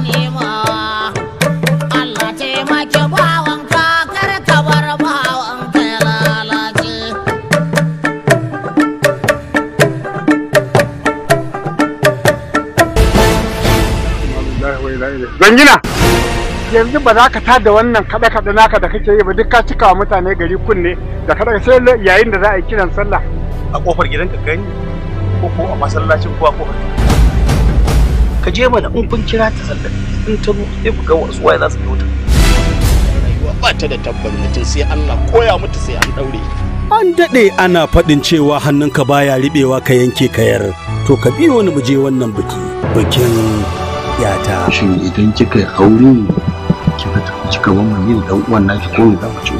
nema. Allah taimake bawanka kar ka bar bawanka ya lalace. Zangina, yanzu ba za ka tada wannan kaɗe-kaɗe naka da kake yi ba, duk ka cika wa mutane gari kunne da kaɗe sai yayin da za a yi kiran sallah. A kofar gidanka gani ko ko a masallacin ko a kofar ka je mana in kun kira ta sallar in ta zo sai ku ga wasu waye za su yi ta. Rayuwa ba ta da tabbas, mutum sai Allah koya mutu sai an daure. An daɗe ana faɗin cewa hannunka baya riɓewa ka yanke kayar. To ka biyo ni mu je wannan biki. Bikin yata. Shin idan kika yi aure kika tafi kika bar mu da dan uwan naki ko me za ku ci?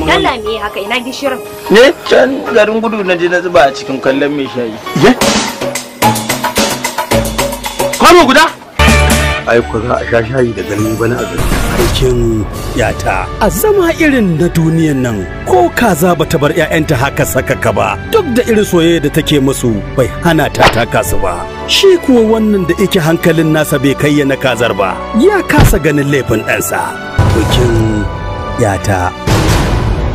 Dalla me haka, ina gishirin? Ne can garin gudu na je na zuba a cikin kallon mai shayi. Ye? Kwano guda? Ai ko za a sha shayi da gani bana a gari. Bikin yata. A zama irin na duniyan nan ko kaza bata bar 'ya'yanta haka sakaka ba, duk da irin soyayya da take musu bai hana ta taka su ba. Shi kuwa wannan da yake hankalin nasa bai kai ya na kazar ba, ya kasa ganin laifin ɗansa. Bikin yata.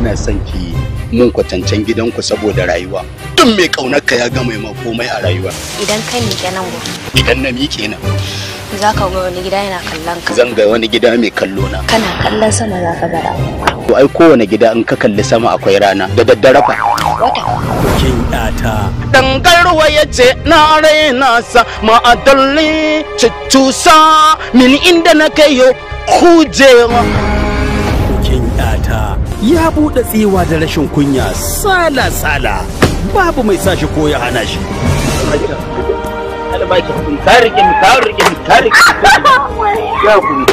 Ina son ki mun kwatancen gidanku saboda rayuwa. Duk mai kaunarka ya gama ma komai a rayuwa. Idan ka miƙe nan gobe, Idan na miƙe nan, za ka ga wani gida yana kallon ka. zan ga wani gida mai kallo na. Kana kallon sama za ka ga rana. To ai kowane gida in ka kalli sama akwai rana da daddare fa. Wata. Bikin yata. Dangarwa ya ce na raina sa ma'adalli cucusa min inda na kai yo kujewa. Bikin yata ya buɗe tsiwa da rashin kunya sala-sala, babu mai sa shi ko ya hana shi. Kada ba ki hakuri, ka rike ni, ka rike ni, ka rike ni. Ya hakuri.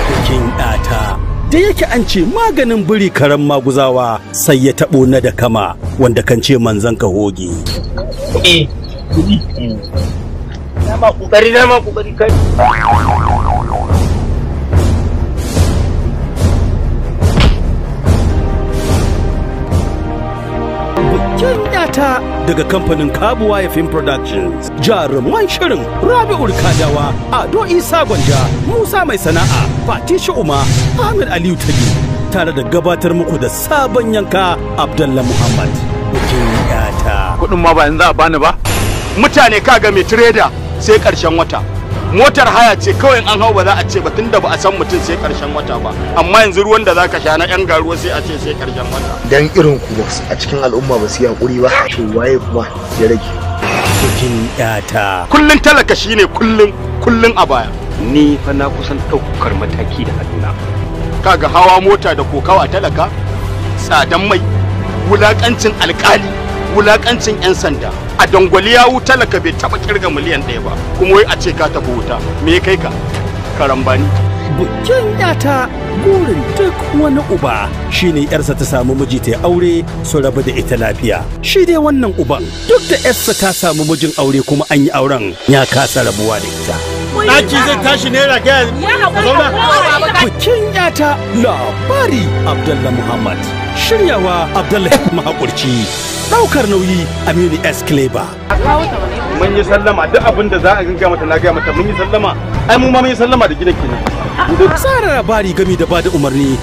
Bikin yata da yake an ce maganin biri karen maguzawa sai ya taɓo na da kama wanda kan ce manzon ka hoge. Eh, kudi. Na ma kokari, na ma kokari kai. Bikin yata daga kamfanin Kabuwa Film Productions. Jaruman shirin Rabi'ul Kadawa, Ado Isa Gwanja, Musa Mai Sana'a, Fati Uma, Ahmed Aliyu Tagi, tare da gabatar muku da sabon yanka Abdallah Muhammad. Bikin yata. Kuɗin ma ba yanzu za a bani ba. Mutane kaga mai tireda sai ƙarshen wata. Motar haya ce kawai in an hau ba za a ce ba tunda ba a san mutum sai ƙarshen wata ba. Amma yanzu ruwan da zaka sha na 'yan garuwa sai a ce sai ƙarshen wata. Dan irin ku a cikin al'umma ba su yi hakuri ba, to waye kuma ya rage? Bikin yata. Kullun talaka shine kullun kullun a baya. Ni fa na kusan ɗaukar mataki da hannuna. Kaga hawa mota da kokawa talaka, tsadan mai, wulakancin alkali, wulakancin 'yan sanda. A dangwali yawu talaka bai taba kirga miliyan 1 ba, kuma wai a ce ka tafi wuta, me ya kai ka? Karambani. Bikin yata burin duk wani uba shine yarsa ta samu miji ta yi aure su rabu da ita lafiya. Shi dai wannan uban duk da yarsa ta samu mijin aure kuma an yi auren ya kasa rabuwa da ita. Ɗaki zai tashi naira gaya zauna. Bikin yata, labari Abdallah Muhammad. Shiryawa Abdallah Mahaƙurci. Ɗaukar nauyi Aminu S. Kleba. Mun yi sallama, duk abin da za a gaya mata na gaya mata, mun yi sallama. Ai mu ma mun yi sallama da gidan kenan. Tsara labari gami da bada umarni.